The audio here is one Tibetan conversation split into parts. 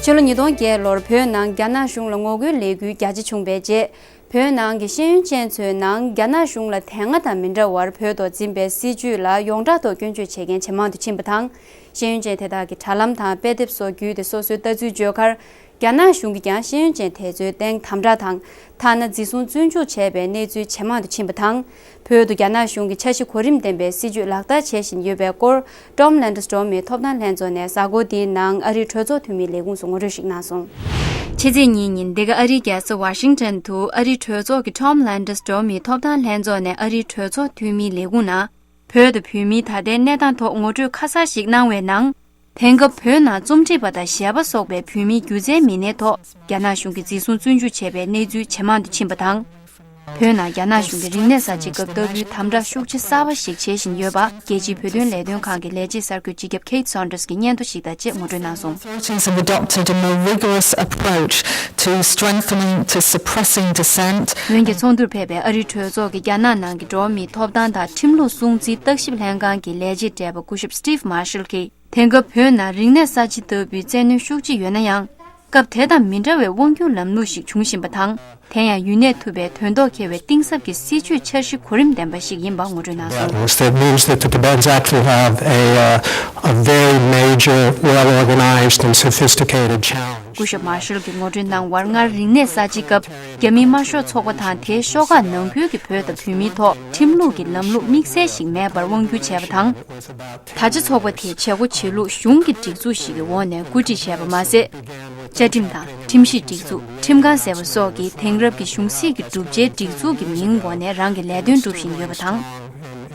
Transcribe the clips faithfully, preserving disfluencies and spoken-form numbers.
ཕྱི་ལོ་ཉིས་སྟོང་བརྒྱད་ལོར་བོད་ནང་རྒྱ་ནག་གཞུང་ལ་ངོ་རྒོལ་ལས་འགུལ་རྒྱ་ཆེ་བྱུང་བའི་རྗེས། བོད་ནང་གི་ཤེས་ཡོན་ཅན་ཚོའི་ནང་རྒྱ་ནག་གཞུང་ལ་དེ་སྔ་དང་མི་འདྲ་བར་བོད་ཐོག་འཛིན་པའི་སྲིད་བྱུས་ལ་ཡོངས་གྲགས་ཐོག་སྐྱོན་བརྗོད་བྱེད་མཁན་ཇེ་མང་དུ་ཕྱིན་པ་དང་། ཤེས་ཡོན་ཅན་དེ་དག་གིས་དྲ་ལམ་དང་དཔེ་དེབ་སོགས་བརྒྱུད་དེ་སོ་སོའི་ལྟ་ཚུལ་བརྗོད་ཁར། རྒྱ་ནག་གཞུང་གིས་ཀྱང་ཤེས་ཡོན་ཅན་དེ་ཚོའི་སྟེང་དམ་དྲག་དང་། ཐ་ན་འཛིན་བཟུང་བཙོན་འཇུག་བྱས་པའི་གནས་ཚུལ་ཇེ་མང་དུ་ཕྱིན་པ་དང་། བོད་དུ་རྒྱ་ནག་གཞུང་གིས་འཆར་གཞི་གོ་རིམ་ལྡན་པའི་སྲིད་བྱུས་ལག་བསྟར་བྱེད་བཞིན་ཡོད་པའི་སྐོར། ཊོམ་ལན་ཌར་འགྲོ་བ་མིའི་ཐོབ་ཐང་ལྷན་ཚོགས་ནས་གཟའ་འཁོར་འདིའི་ནང་ཨ་རིའི་གྲོས་ཚོགས་འཐུས་མིའི་ལས་ཁུངས་སུ་ངོ་སྤྲོད་ཞིག་གནང་སོང་། ཕྱི་ཚེས་གཉིས་ཉིན་འདི་ག་ཨ་རིའི་རྒྱལ་ས་ཝ་ཤིང་ཊོན་དུ་ཨ་རིའི་གྲོས་ཚོགས་ཀྱི་ཊོམ་ལན་ཌར་འགྲོ་བ་མིའི་ཐོབ་ཐང་ལྷན་ཚོགས་ནས་ཨ་རིའི་གྲོས་ཚོགས་འཐུས་མིའི་ལས་ཁུངས་ནང་། བོད་དུ་བོད་མིའི་ད་ལྟའི་གནས་སྟངས་ཐོག་ངོ་སྤྲོད་ཁ་གསལ་ཞིག་གནང་བའི་ནང་། དེང་སྐབས་བོད་ནང་རྩོམ་སྒྲིག་པ་དང་གཞས་པ་སོགས་པའི་བོད་མིའི་སྒྱུ་རྩལ་མི་སྣའི་ཐོག་རྒྱ་ནག་གཞུང་གིས་འཛིན་བཟུང་བཙོན་འཇུག་བྱས་པའི་གནས་ཚུལ་ཇེ་མང་དུ་ཕྱིན་པ་དང་། བོད་ནང་རྒྱ་ནག་གཞུང་གིས་རིག་གནས་གསར་བརྗེ་སྐབས་ལྟ་བུའི་དམ་དྲག་ཤུགས་ཆེ་གསར་པ་ཞིག་བྱེད་བཞིན་ཡོད་པ། རྒྱལ་སྤྱིའི་བོད་དོན་ལས་དོན་ཁང་གི་ལས་བྱེད་གསར་འགོད་སྤྱི་ཁྱབ་Kate Saunders་གྱིས་སྙན་ཐོ་ཞིག་དང་བཅས་ངོ་སྤྲོད་གནང་སོང་། Authorities have adopted a more rigorous approach to strengthening, to suppressing dissent. འོན་ཀྱང་ཚོགས་འདུར་ཕེབས་པའི་ཨ་རིའི་གྲོས་ཚོགས་ཀྱི་རྒྱ་ནག་ནང་གི་འགྲོ་བ་མིའི་ཐོབ་ཐང་དང་ཁྲིམས་ལུགས་སྲུང་བརྩིའི་བརྟག་ཞིབ་ལྷན་ཁང་གི་ལས་བྱེད་བགྲེས་པ་སྐུ་ཞབས་Steve Marshall་གྱིས། དེང་སྐབས་བོད་ནང་རིག་གནས་གསར་བརྗེ་ལྟ་བུའི་བཙན་གནོན་ཤུགས་ཆེ་ཡོད་ན་ཡང་། སྐབས་དེ་དང་མི་འདྲ་བའི་དབང་སྒྱུར་ལམ་ལུགས་ཤིག་འབྱུང་བཞིན་པ་དང་། དེ་ཡང་ཡུན་གནས་ཐུབ་པའི་དོན་ཐོག་འཁེལ་བའི་གཏིང་ཟབ་ཀྱི་སྲིད་བྱུས་འཆར་གཞི་གོ་རིམ་ལྡན་པ་ཞིག་ཡིན་པ་ངོ་སྤྲོད་གནང་སོང་། Tibetans, that means that the Tibetans actually have a, uh, a very major, well-organized and sophisticated challenge. སྐུ་ཞབས་Marshall་གྱིས་ངོ་སྤྲོད་གནང་བར། སྔར་རིག་གནས་གསར་བརྗེའི་སྐབས་རྒྱ་མིའི་དམར་ཤོག་ཚོགས་པ་དང་། དེའི་ཤོག་ཁག་ནང་ཁུལ་གྱི་བོད་དང་བོད་མིའི་ཐོག་ཁྲིམས་ལུགས་ཀྱི་ལམ་ལུགས་དམིགས་བསལ་ཞིག་མེད་པར་དབང་སྒྱུར་བྱས་པ་དང་། ད་ཆ་ཚོགས་པ་དེས་བྱེད་སྒོ་བྱེད་ལུགས་གཞུང་གི་སྒྲིག་འཛུགས་ཤིག་གི་འོག་ནས་བཀོད་སྒྲིག་བྱས་པ་མ་ཟད། བཅའ་ཁྲིམས་དང་། ཁྲིམས་ཞིབ་སྒྲིག་འཛུགས། ཁྲིམས་ཁང་ཟེར་བ་སོགས་ཀྱི་དེང་རབས་ཀྱི་གཞུང་སྲིད་ཀྱི་གྲུབ་ཆའི་སྒྲིག་འཛུགས་ཀྱི་མིང་འོག་ནས་རང་གི་ལས་དོན་སྒྲུབ་བཞིན་ཡོད་པ་དང་།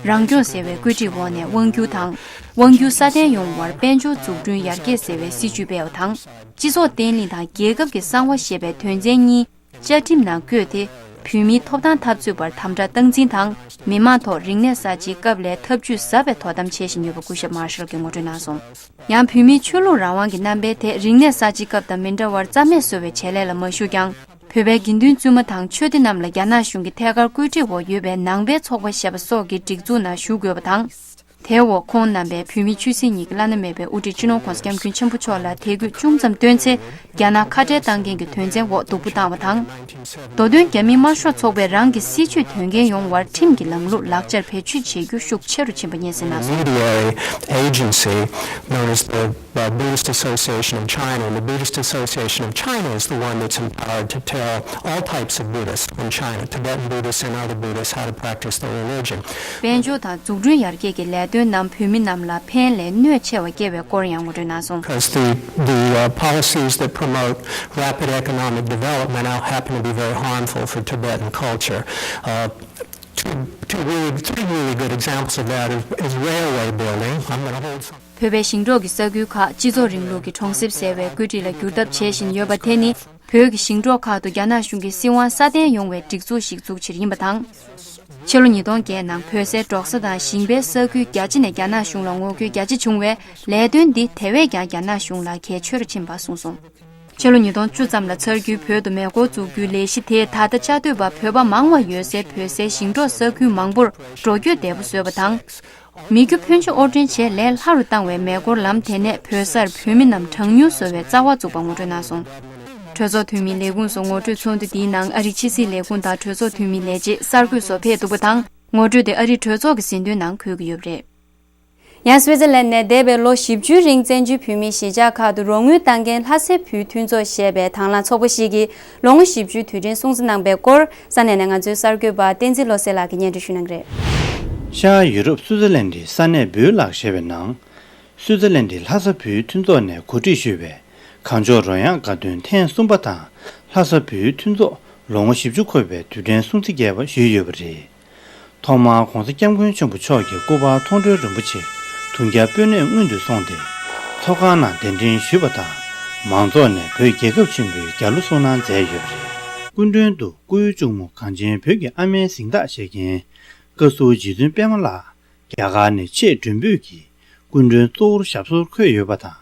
རང་སྐྱོང་ཟེར་བའི་བཀོད་སྒྲིག་འོག་ནས་དབང་སྒྱུར་དང་། དབང་སྒྱུར་སྲ་བརྟན་ཡོང་བར་དཔལ་འབྱོར་འཛུགས་སྐྲུན་ཡར་རྒྱས་ཟེར་བའི་སྲིད་ཇུས་སྤེལ་བ་དང་། སྤྱི་ཚོགས་བརྟན་ལྷིང་དང་རྒྱལ་ཁབ་ཀྱི་གསང་བ་ཞེས་པའི་དོན་ཚན་གཉིས། བཅའ་ཁྲིམས་ནང་བཀོད་དེ། བོད་མིའི་ཐོབ་ཐང་འཐབ་རྩོད་པར་དམ་དྲག་སྟངས་འཛིན་དང་། མི་མང་ཐོག་རིག་གནས་གསར་བརྗེའི་སྐབས་ལས་ཐབས་ཇུས་ཟབ་པའི་དོ་དམ་བྱེད་བཞིན་ཡོད་པ་སྐུ་ཞབས་Marshall་གྱིས་ངོ་སྤྲོད་གནང་སོང་། ཡང་བོད་མིའི་ཆོས་ལུགས་རང་དབང་གི་རྣམ་པའི་ཐད་རིག་གནས་གསར་བརྗེའི་སྐབས་དང་མི་འདྲ་བར་རྩ་མེད་བཟོ་བའི་བྱེད་ལས་ལ་མ་ཞུགས་ཀྱང་། བོད་པའི་དགེ་འདུན་བཙུན་མ་དང་ཆོས་སྡེ་རྣམས་ལ་རྒྱ་ནག་གཞུང་གི་ཐད་ཀར་བཀོད་སྒྲིག་འོག་ཡོད་པའི་ནང་པའི་ཚོགས་པ་ཞེས་པ་སོགས་ཀྱི་སྒྲིག་འཛུགས་ནང་ཞུགས་དགོས་པ་དང་། དེའི་འོག་ཁོང་རྣམ་པས་བོད་མིའི་ཆོས་སྲིད་གཉིས་ཀྱི་བླ་ན་མེད་པའི་དབུ་ཁྲིད་སྤྱི་ནོར་༸གོང་ས་༸སྐྱབས་མགོན་ཆེན་པོ་མཆོག་ལ་དད་གུས་ཅུང་ཙམ་བཏོན་ཚེ། རྒྱ་ནག་ཁ་བྲལ་བཏང་མཁན་གྱི་དོན་ཚན་འོག་སྡུག་པོ་བཏང་བ་དང་། མདོ་དོན་རྒྱ་མིའི་དམར་ཤོག་ཚོགས་པས་རང་གི་སྲིད་བྱུས་དོན་འགེལ་ཡོང་བར་ཁྲིམས་ཀྱི་ལམ་ལུགས་ལག་ཆར་བེད་སྤྱོད་བྱེད་རྒྱུ་ཤུགས་ཆེ་རུ་ཕྱིན་པ་སྙན་སེང་གནང་སོང་། Intermediary agency known as the, uh, Buddhist Association of China, and the Buddhist Association of China is the one that's empowered to tell all types of Buddhists in China, Tibetan Buddhists and other Buddhists, how to practice their religion. དཔལ་འབྱོར་དང་འཛུགས་སྐྲུན་ཡར་རྒྱས་ཀྱི་ལས་དོན་རྣམས་བོད་མི་རྣམས་ལ་ཕན་ལས་གནོད་ཆེ་བ་སྐྱེལ་བའི་སྐོར་ཡང་ངོ་སྤྲོད་གནང་སོང་། Because the, the, uh, policies that promote rapid economic development now happen to be very harmful for Tibetan culture. Uh, two, two really, three really good examples of that is, is railway building. I'm gonna hold some. བོད་པའི་ཞིང་འབྲོག་གི་ས་ཁུལ་ཁག་སྤྱི་ཚོགས་རིང་ལུགས་ཀྱི་གྲོང་གསེབ་ཟེར་བའི་བཀོད་སྒྲིག་ལ་བསྒྱུར་ཐབས་བྱེད་བཞིན་ཡོད་པ་དེ་ནི། བོད་ཀྱི་ཞིང་འབྲོག་ཁག་ཏུ་རྒྱ་ནག་གཞུང་གིས་སྲིད་དབང་སྲ་བརྟན་ཡོང་བའི་སྒྲིག་འཛུགས་ཤིག་འཛུགས་ཕྱིར་ཡིན་པ་དང་། ཕྱི་ལོ་ཉིས་སྟོང་བརྒྱད་ནང་བོད་སའི་འབྲོག་ས་དང་ཞིང་པའི་ས་ཁུལ་རྒྱ་ཆེ་ནས་རྒྱ་ནག་གཞུང་ལ་ངོ་རྒོལ་རྒྱ་ཆེ་བྱུང་བས། ལས་དོན་འདི་དེ་བས་ཀྱང་རྒྱ་ནག་གཞུང་ལ་གལ་ཆེ་རུ་ཕྱིན་པ་གསུངས་སོང་། ཕྱི་ལོ་ཉིས་སྟོང་བཅུ་ཙམ་ལ་ཚར་རྒྱུའི་བོད་དུ་མེ་འཁོར་འཛུགས་རྒྱུའི་ལས་གཞི་དེས་ད་ལྟ་བཅའ་སྡོད་པ་བོད་པ་མང་བ་ཡོད་སའི་བོད་སའི་ཞིང་འབྲོག་ས་ཁུལ་མང་པོར་འགྲོ་སྐྱོད་བདེ་པོ་བཟོས་པ་དང་། མི་རྒྱུ་ཕོན་ཆེ་དབོར་འདྲེན་བྱེད་ལས་སླ་རུ་བཏང་བའི་མེ་འཁོར་ལམ་དེ་ནས་བོད་སར་བོད་མི་རྣམས་གྲངས་ཉུང་བཟོ་བའི་རྩ་བ་བཙུགས་པ་ངོ་སྤྲོད་གནང་སོང་། གྲོས་ཚོགས་འཐུས་མིའི་ལས་ཁུངས་སུ་ངོ་སྤྲོད་ཚོགས་འདུ་འདིའི་ནང་ཨ་རིའི་ཕྱི་སྲིད་ལས་ཁུངས་དང་གྲོས་ཚོགས་འཐུས་མིའི་ལས་བྱེད་གསར་འགོད་སོགས་ཕེབས་འདུག་པ་དང་། ངོ་སྤྲོད་དེ་ཨ་རིའི་གྲོས་ཚོགས་ཀྱི་ཟིན་ཐོའི་ནང་འཁོད་ཀྱི་ཡོད་པ་རེད། ཡང་སུའི་ཙེར་ལན་ནས་འདས་པའི་ལོ་བཞི་བཅུའི་རིང་བཙན་བྱོལ་བོད་མིའི་གཞིས་ཆགས་ཁག་ཏུ་རོགས་དངུལ་བཏང་མཁན་ལྷ་སའི་བོད་མཐུན་ཚོགས་ཞེས་པའི་དང་བླངས་ཚོགས་པ་ཞིག་གིས་ལོ་ངོ་བཞི་བཅུའི་དུས་དྲན་སྲུང་བརྩི་གནང་པའི་སྐོར་ས་གནས་ནས་ང་ཚོའི་གསར་འགོད་པ་བསྟན་འཛིན་བློ་གསལ་ལགས་ཀྱིས་སྙན་སྒྲོན་ཞུ་གནང་གི་རེད། ཤར་ཡུ་རོབ་སུའུ་ཙེར་ལན་ཌི་ས་གནས་བོད་ལགས་ཞེས་པའི་ནང་། སུའུ་ཙེར་ལན་ཌི་ལྷ་ས་བོད་མཐུན་ཚོགས་ནས་གོ་སྒྲིག་ཞུས་པའི་གངས་ལྗོངས་རོལ་དབྱངས་དགའ་སྟོན་ཐེངས་གསུམ་པ་དང་ལྷ་ས་བོད་མཐུན་ཚོགས་ལོ་ངོ་བཞི་བཅུ་འཁོར་བའི་དུས་དྲན་སྲུང་བརྩི་རྒྱས་པ་ཞུས་ཡོད་པ་རེད། ཐོག་མར་༸གོང་ས་༸སྐྱབས་མགོན་ཆེན་པོ་མཆོག་གི་སྐུ་པར་མཐོང་གྲོལ་རིན་པོ་ཆེ་དུང་རྒྱ་སྤོས་སྣེ་སྔོན་དུ་སོང་སྟེ་ཚོགས་ཁང་ནང་གདན་འདྲེན་ཞུས་པ་དང་མང་ཚོགས་ནས་བོད་རྒྱལ་ཁབ་ཆེན་པོའི་རྒྱལ་གླུ་གསུང་གནང་མཛད་ཡོད་པ་རེད། སྐུ་མགྲོན་དུ་སྐུའི་གཅུང་མོ་གངས་ཅན་བོད་ཀྱི་ཨ་མའི་གཟེངས་རྟགས་བཞེས་མཁན་བཀའ་ཟུར་རྗེ་བཙུན་པད་མ་ལགས་རྒྱ་གར་ནས་ཆེས་མགྲོན་འབོད་ཀྱིས་སྐུ་མགྲོན་གཙོ་བོར་ཞབས་སོར་འཁོད་ཡོད་པ་དང་།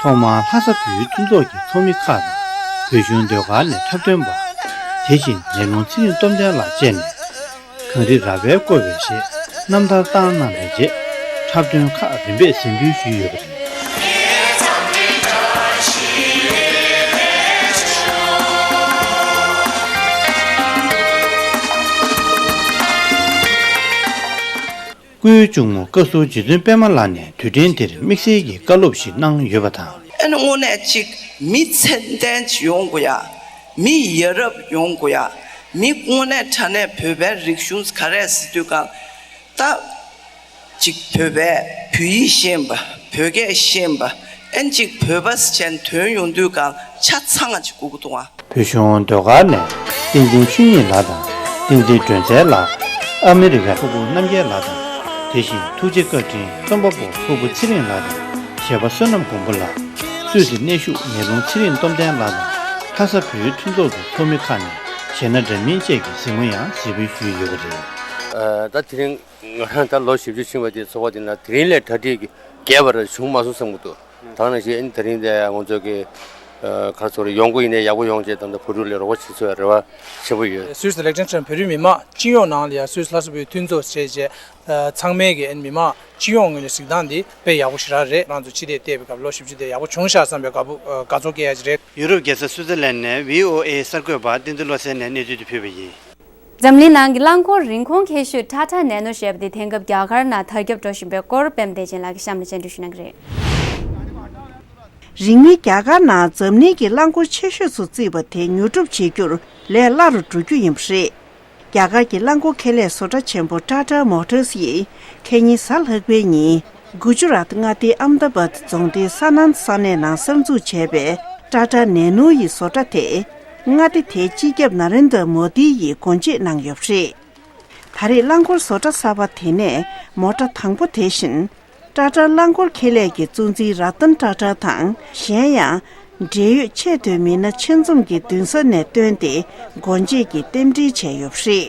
ཐོག་མར་ལྷ་ས་བོད་མཐུན་ཚོགས་ཀྱི་ཚོགས་མི་ཁག་དང་བོད་གཞུང་ཟློས་གར་ནས་འཁྲབ་སྟོན་པ། དེ་བཞིན་མེ་ལོང་ཚེ་རིང་སྟོབས་ལྡན་ལགས་བཅས་ནས་གངས་རི་ར་བས་བསྐོར་བའི་གཞས་རྣམ་ཐར་བཏང་གནང་བའི་རྗེས་འཁྲབ་སྟོན་ཁག་རིམ་པས་གཟིགས་འབུལ་ཞུས་ཡོད་པ་རེད། སྐུའི་གཅུང་མོ་བཀའ་ཟུར་རྗེ་བཙུན་པད་མ་ལགས་ནས་དུས་དྲན་འདིར་དམིགས་བསལ་གྱི་བཀའ་སློབ་ཞིག་གནང་ཡོད་པ་དང་། ཨ་ནི་དངོས་གནས་གཅིག་མི་ཚད་ལྡན་ཅིག་ཡོང་དགོས་ཡ། མི་ཡ་རབས་ཡོང་དགོས་ཡ། མི་དངོས་གནས་དྲང་གནས་བོད་པའི་རིག་གཞུང་ག་རེ་ཟེར་དུས་གང་ད། གཅིག་བོད་པའི་བོད་ཡིག་ཤེས་པ། བོད་སྐད་ཤེས་པ། ཨན་གཅིག་བོད་པ་ཟེར་ནས་ཐོན་ཡོང་དུས་གང་ཆ་ཚང་ང་གཅིག་སྒུག་གི་འདུག་ཨ། བོད་གཞུང་ཟློས་གར་ནས་བསྟན་འཛིན་ཆོས་ཉིད་ལགས་དང་བསྟན་འཛིན་སྒྲོན་གསལ་ལགས། ཨ་མི་རི་ཀའི་ཕྲུ་གུ་རྣམ་རྒྱལ་ལགས་དང་། དེ་བཞིན་ཐུགས་རྗེ་བཀའ་དྲིན་རྩོམ་པ་པོ་ཕུར་བུ་ཚེ་རིང་ལགས་དང་། གཞས་པ་བསོད་ནམས་མགོན་པོ་ལགས། སུད་སི་གནས་བཞུགས་ཉི་ལུང་ཚེ་རིང་སྟོབས་ལྡན་ལགས་དང་། ལྷ་ས་བོད་ཡིག་མཐུན་ཚོགས་ཀྱི་ཚོགས་མི་ཁག་ནས་གཞས་སྣ་འདྲ་མིན་བཅས་ཀྱི་གཟིགས་མོ་ཡང་གཟིགས་འབུལ་ཞུས་ཡོད་པ་རེད། ད་དེ་རིང་ང་རང་ད་ལོ་བཞི་བཅུ་ཕྱིན་པ་དེ་ཚོགས་པ་དེ་ན་དེ་རིང་ལས་གྲ་སྒྲིག་གི་རྒྱས་པ་ར་བྱུང་མ་སོང་བསམ་གྱི་འདུག་ད་ནང་བཞིན་ཨ་ནི་དེ་རིང་དེ་ང་ཚོ་གི་ག་ཚོད་རེ་ཡོང་སྒོ་ཡིན་ནའི་ཡག་པོ་ཡོང་ཆེད་དང་ད་བོད་ཕྲུག་ལ་རོགས་པ་བྱེད་ཚུལ་རེ་བ་ཆེན་པོ་ཡོད། སུད་སི་ལེག་ཊེན་སི་ཊན་བོད་རིགས་མི་མང་སྤྱི་ཡོངས་ནང་ལ་ཡང་སུད་སི་ལྷ་ས་བོད་མཐུན་ཚོགས་བྱས་རྗེས་ཚང་མས་ཀྱི་ཨ་ནི་མི་མང་སྤྱི་ཡོངས་ངོས་ནས་གཟིགས་སྟངས་འདི་དཔེ་ཡག་པོ་ཞེ་དྲག་རེད། ང་ཚོ་སྤྱི་བདེ་བལྟས་པའི་སྐབས་ལོ་བཞི་བཅུ་དེ་ཡག་པོ་བྱུང་ཤག་བསམ་པའི་དགའ་པོ་དགའ་ཚོར་སྐྱེ་ཡ་ཅིག་རེད། ཡུ་རོབ་རྒྱལ་ས་སུད་སི་ལན་ནས་བྷི་ཨོ་ཨེ་གསར་འགོད་པ་བསྟན་འཛིན་བློ་གསལ་ནས་གནས་ཚུལ་དེ་ཕུལ་བ་ཡིན། འཛམ་གླིང་ནང་གི་རླངས་འཁོར་རིན་གོང་ཁེ་ཤོས་ཊ་ཊ་ནེ་ནོ་ཞེས་པ་དེ་དེང་སྐབས་རྒྱ་གར་ནང་དར་ཁྱབ་འགྲོ་བཞིན་པའི་སྐོར་པད་མ་བདེ་ཆེན་ལགས་ཀྱིས་གཤམ་ལ་སྙན་སྒྲོན་ཞུ་གནང་གི་རེད། རིང་མིན་རྒྱ་གར་ནང་འཛམ་གླིང་གི་རླངས་འཁོར་ཆེ་ཤོས་སུ་བརྩིས་པ་དེ་ཉོ་སྒྲུབ་བྱེད་རྒྱུར་ལས་སླ་རུ་འགྲོ་རྒྱུ་ཡིན་པ་རེད། རྒྱ་གར་གྱི་རླངས་འཁོར་ཁེ་ལས་བཟོ་གྲྭ་ཆེན་པོ་ཊ་ཊ་མོ་ཊར་སི་ཡིས་ཁ་ཉིན་གཟའ་ལྷག་པའི་ཉིན་གུ་ཇུ་རཱཏ་མངའ་སྡེའི་ཨམ་དཱ་བཱད་རྫོང་སྡེའི་ས་ནན་ས་གནས་ནང་གསར་འཛུགས་བྱས་པའི་ཊ་ཊ་ནེ་ནོ་ཡི་བཟོ་གྲྭ་དེ། མངའ་སྡེ་དེའི་སྤྱི་ཁྱབ་ན་རེན་དྲ་མོ་དི་ཡིས་སྒོ་འབྱེད་གནང་ཡོད་པ་རེད། ད་རེས་རླངས་འཁོར་བཟོ་གྲྭ་གསར་པ་དེ་ནས་མོ་ཊ་དང་པོ་དེ་བཞིན། ཊ་ཊ་རླངས་འཁོར་ཁེ་ལས་ཀྱི་གཙོ་འཛིན་ར་ཏན་ཊ་ཊ་དང་གཞན་ཡང་འབྲེལ་ཡོད་ཆེས་མཐོའི་མི་སྣ་ཆེད་འཛོམས་ཀྱི་མདུན་ས་ནས་བཏོན་ཏེ་སྒོ་འབྱེད་ཀྱི་རྟེན་འབྲེལ་བྱས་ཡོད་པ་རེད།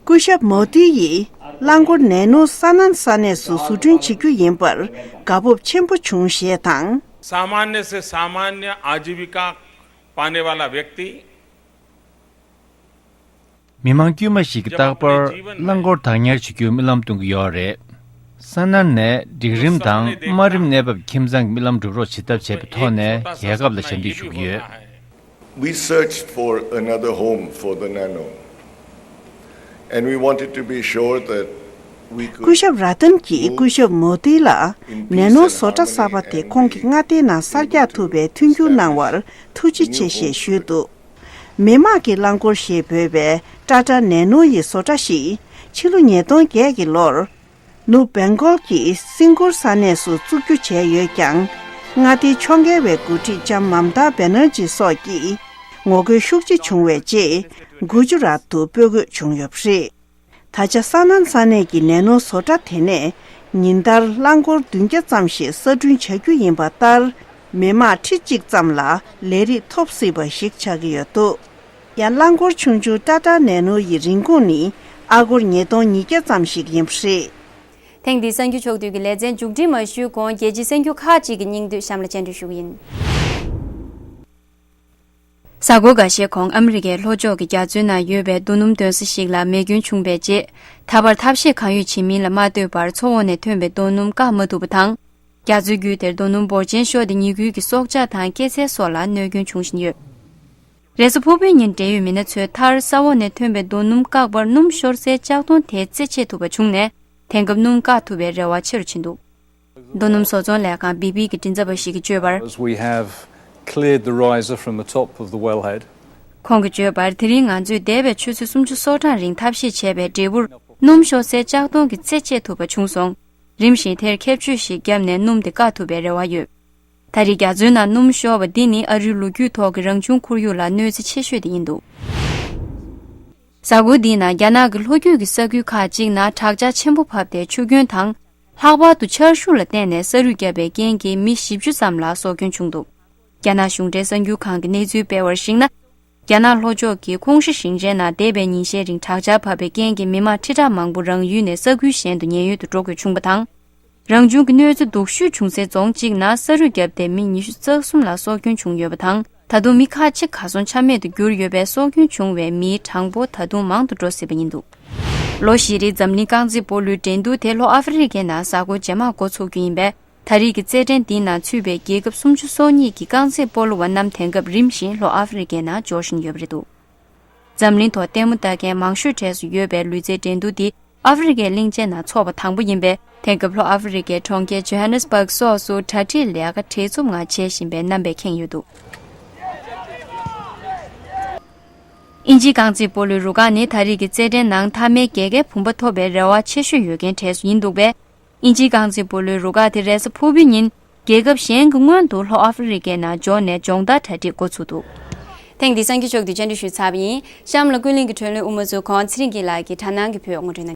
སྐུ་ཞབས་མོ་དི་ཡིས་རླངས་འཁོར་ནེ་ནོ་ས་ནན་ས་གནས་སུ་བཟོ་སྐྲུན་བྱེད་རྒྱུ་ཡིན་པར་དགའ་སྤོབས་ཆེན་པོ་བྱུང་ཞེས་དང་། सामान्य से सामान्य आजीविका पाने वाला व्यक्ति མི་མང་དཀྱུས་མ་ཞིག་གིས་རྟག་པར་རླངས་འཁོར་བདག་ཉར་བྱེད་རྒྱུའི་རྨི་ལམ་གཏོང་གི་ཡོད་རེད། ས་ནན་ནས་སྒྲིག་རིམ་དང་དམའ་རིམ་གནས་བབ་ཁྱིམ་ཚང་གི་རྨི་ལམ་སྒྲུབ་རོགས་བྱེད་ཐབས་བྱས་པའི་ཐོག་ནས་རྒྱལ་ཁབ་ལ་ཞབས་འདེགས་ཞུ་གི་ཡོད། We searched for another home for the Nano, and we wanted to be sure that we could སྐུ་ཞབས་ར་ཏན་གྱིས་སྐུ་ཞབས་མོ་དི་ལ་ནེ་ནོ་བཟོ་གྲྭ་གསར་པ་དེ་ཁོང་གི་མངའ་སྡེའི་ནང་གསར་རྒྱག་ཐུབ་པའི་མཐུན་འགྱུར་གནང་བར་ཐུགས་རྗེ་ཆེ་ཞེས་ཞུས་འདུག་མི་དམངས་ཀྱི་རླངས་འཁོར་ཞེས་འབོད་པའི་ཊ་ཊ་ནེ་ནོ་ཡི་བཟོ་གྲྭ་ཞིག་ཕྱི་ལོ་ཉིས་སྟོང་བརྒྱད་ཀྱི་ལོར། ནུབ་བེང་གོལ་གྱི་སིང་གུར་ས་གནས་སུ་བཙུགས་རྒྱུ་བྱས་ཡོད་ཀྱང་། མངའ་སྡེའི་ཕྱོགས་འགལ་བའི་འགོ་ཁྲིད་ལྕམ་མམ་ཏཱ་བེ་ནར་ཇི་སོགས་ཀྱིས་ངོ་རྒོལ་ཤུགས་ཆེ་བྱུང་བའི་རྗེས། གུ་ཇུ་རཱཏ་ཏུ་སྤོ་དགོས་བྱུང་ཡོད་པ་རེད། ད་ཆ་ས་ནན་ས་གནས་ཀྱི་ནེ་ནོ་བཟོ་གྲྭ་དེ་ནས་ཉིན་ལྟར་རླངས་འཁོར་བདུན་བརྒྱ་ཙམ་ཞིག་གསར་སྐྲུན་བྱ་རྒྱུ་ཡིན་པ་ལྟར། མི་དམངས་ཁྲི་གཅིག་ཙམ་ལ་ལས་རིགས་ཐོབ་སྲིད་པ་ཞིག་ཆགས་ཀྱི་ཡོད་འདུག་ཡང་རླངས་འཁོར་ཆུང་ཆུང་ཊ་ཊ་ནེ་ནོ་ཡི་རིན་གོང་ནི་ཨ་སྒོར་ཉིས་སྟོང་ཉིས་བརྒྱ་ཙམ་ཞིག་ཡིན་པ་རེད། ཐེངས་འདིའི་གསར་འགྱུར་ཕྱོགས་བསྡུས་ཀྱི་ལེ་ཚན་མཇུག་སྒྲིལ་མ་ཞུས་གོང་རྒྱལ་སྤྱིའི་གསར་འགྱུར་ཁག་ཅིག་གི་སྙིང་བསྡུས་གཤམ་ལ་སྤྱན་འབྲེལ་ཞུ་གི་ཡིན། གཟའ་འཁོར་འགའ་ཤས་གོང་ཨ་མི་རི་ཀའི་ལྷོ་ཕྱོགས་ཀྱི་རྒྱ་མཚོའི་ནང་ཡོད་པའི་རྡོ་སྣུམ་འདོན་ས་ཞིག་ལ་མེ་སྐྱོན་བྱུང་བའི་རྗེས། ད་བར་ཐབས་ཤེས་གང་ཡོད་བྱེད་མིན་ལ་མ་ལྟོས་པར་མཚོ་འོག་ནས་ཐོན་པའི་རྡོ་སྣུམ་བཀག་མ་ཐུབ་པ་དང་། རྒྱ་མཚོའི་རྒྱུད་དེར་རྡོ་སྣུམ་འབོར་ཆེན་ཤོར་ཏེ་ཉིན་དགུན་གྱི་སྲོག་ཆགས་དང་སྐྱེད་ཚལ་སོགས་ལ་གནོད་སྐྱོན་བྱུང་བཞིན་ཡོད། རེས་གཟའ་ཕུར་བུའི་ཉིན་འབྲེལ་ཡོད་མི་སྣ་ཚོས་མཐར་ས་འོག་ནས་ཐོན་པའི་རྡོ་སྣུམ་བཀག་པར་སྣུམ་ཤོར་སའི་ལྕགས་མདོང་དེ་རྩད་ཆོད་ཐུབ་པ་བྱུང་ནས། དེང་སྐབས་སྣུམ་བཀག་ཐུབ་པའི་རེ་བ་ཆེ་རུ་ཕྱིན་འདུག་རྡོ་སྣུམ་བཟོ་ཚོང་ལས་ཁང་བི་པི་གི་མགྲིན་ཚབ་པ་ཞིག་གིས་བརྗོད་པར། As we have cleared the riser from the top of the wellhead. ཁོང་གིས་བརྗོད་པར། དེ་རིང་ང་ཚོས་འདས་པའི་ཆུ་ཚོད་སུམ་ཅུ་སོ་གྲངས་རིང་ཐབས་ཤེས་བྱས་པའི་འབྲས་བུར། སྣུམ་ཤོར་སའི་ལྕགས་མདོང་གི་རྩད་ཆོད་ཐུབ་པ་བྱུང་སོང་། རིམ་བཞིན་དེར་ཁྱབ་བཅོས་ཤིག་བརྒྱབ་ནས་སྣུམ་དེ་བཀག་ཐུབ་པའི་རེ་བ་ཡོད། ད་རེས་རྒྱ་མཚོའི་ནང་སྣུམ་ཤོར་བ་འདི་ནི་ཨ་རིའི་ལོ་རྒྱུས་ཐོག་གི་རང་བྱུང་ཁོར་ཡུག་ལ་གནོད་འཚེ་ཆེ་ཤོས་དེ་ཡིན་འདུག་གཟའ་འཁོར་འདིའི་ནང་རྒྱ་ནག་གི་ལྷོ་རྒྱུད་ཀྱི་ས་ཁུལ་ཁག་ཅིག་ནང་དྲག་ཆར་ཆེན་པོ་བབས་ཏེ་ཆུ་རྒྱུན་དང་། ལྷག་པར་དུ་ཆར་ཤུགས་ལ་བརྟེན་ནས་ས་རུད་བརྒྱབ་པའི་རྐྱེན་གྱིས་མི་བཞི་བཅུ་ཙམ་ལ་སྲོག་སྐྱོན་བྱུང་འདུག་རྒྱ་ནག་གཞུང་འབྲེལ་གསར་འགྱུར་ཁང་གིས་གནས་ཚུལ་སྤེལ་བར་གཞིགས་ན། རྒྱ་ནག་ལྷོ་ཕྱོགས་ཀྱི་ཀོང་ཧྲི་ཞིང་ཆེན་ནང་འདས་པའི་ཉིན་ཤས་རིང་དྲག་ཆར་བབས་པའི་རྐྱེན་གྱིས་མི་མང་ཁྲི་ཕྲག་མང་པོ་རང་ཡུལ་ནས་ས་ཁུལ་གཞན་དུ་ཉེན་གཡོལ་དུ་འགྲོ་དགོས་བྱུང་བ་དང་། རང་བྱུང་གི་གནོད་འཚེ་སྡུག་ཤོས་བྱུང་སའི་རྫོང་གཅིག་ནང་ས་རུད་བརྒྱབ་སྟེ་མི་ཉི་ཤུ་རྩ་གསུམ་ལ་སྲོག་སྐྱོན་བྱུང་ཡོད་པ་དང་། ད་དུང་མི་ཁག་ཅིག་གར་སོང་ཆ་མེད་དུ་གྱུར་ཡོད་པས། སྲོག་སྐྱོན་བྱུང་བའི་མིའི་གྲངས་འབོར་ད་དུང་མང་དུ་འགྲོ་སྲིད་པ་ཡིན་འདུག་ལོ་བཞི་རིང་འཛམ་གླིང་རྐང་རྩེད་སྤོ་ལོའི་འགྲན་བསྡུར་དེ་ལྷོ་ཨ་ཧྥེ་རི་ཀའི་ནང་གཟའ་འཁོར་རྗེས་མར་འགོ་ཚུགས་རྒྱུ་ཡིན་པས། ད་རེས་ཀྱི་རྩེད་འགྲན་འདིའི་ནང་ཚུད་པའི་རྒྱལ་ཁབ་སུམ་ཅུ་སོ་གཉིས་ཀྱི་རྐང་རྩེད་སྤོ་ལོ་བ་རྣམས་དེང་སྐབས་རིམ་བཞིན་ལྷོ་ཨ་ཧྥེ་རི་ཀའི་ནང་འབྱོར་བཞིན་ཡོད་པ་རེད་འདུག་འཛམ་གླིང་ཐོག་ལྟད་མོ་ལྟ་མཁན་མང་ཤོས་གྲས་སུ་ཡོད་པའི་ལུས་རྩལ་འགྲན་བསྡུར་འདི་ ཨ་ཧྥེ་རི་ཁའི་གླིང་ཆེན་ནང་འཚོགས་པ་དང་པོ་ཡིན་པས། དེང་སྐབས་ལྷོ་ཨ་ཧྥེ་རི་ཁའི་གྲོང་ཁྱེར་ཇོ་ཧན་ནེ་སི་བྷག་སོགས་སུ་གྲ་སྒྲིག་ལས་ཀ་གྲིབ་ཚུབ་ངང་བྱེད་བཞིན་པའི་རྣམ་པས་ཁེངས་ཡོད་འདུག་དབྱིན་ཇིའི་རྐང་རྩེད་སྤོ་ལོའི་རུ་ཁག་ནི་ད་རེས་ཀྱི་རྩེད་འགྲན་ནང་མཐའ་མའི་རྒྱལ་ཁའི་བུམ་པ་ཐོབ་པའི་རེ་བ་ཆེ་ཤོས་ཡོད་མཁན་གྲས་སུ་ཡིན་འདུག་པས། དབྱིན་ཇིའི་རྐང་རྩེད་སྤོ་ལོའི་རུ་ཁག་དེ་རེས་གཟའ་ཕུར་བུའི་ཉིན་རྒྱལ་ཁབ་གཞན་གྱི་སྔོན་དུ་ལྷོ་ཨ་ཧྥེ་རི་ཁའི་ནང་འབྱོར་ནས་སྦྱོང་བརྡར་གྲ་སྒྲིག་འགོ་ཚུགས་འདུག་ཐེངས་འདིའི་གསར་འགྱུར་ཕྱོགས་བསྡུས་བཅར་འདྲི་ཞུས་ཚར་བ་ཡིན། གཤམ་ལ་ཀུན་གླེང་གི་གྲོས་གླེང་དབུ་མ་མཛོད་ཁང་ཚེ་རིང་སྐྱིད་ལགས་ཀྱིས་དྲ་སྣང་གི་བོད་ངོ་སྤྲོད་གནང་།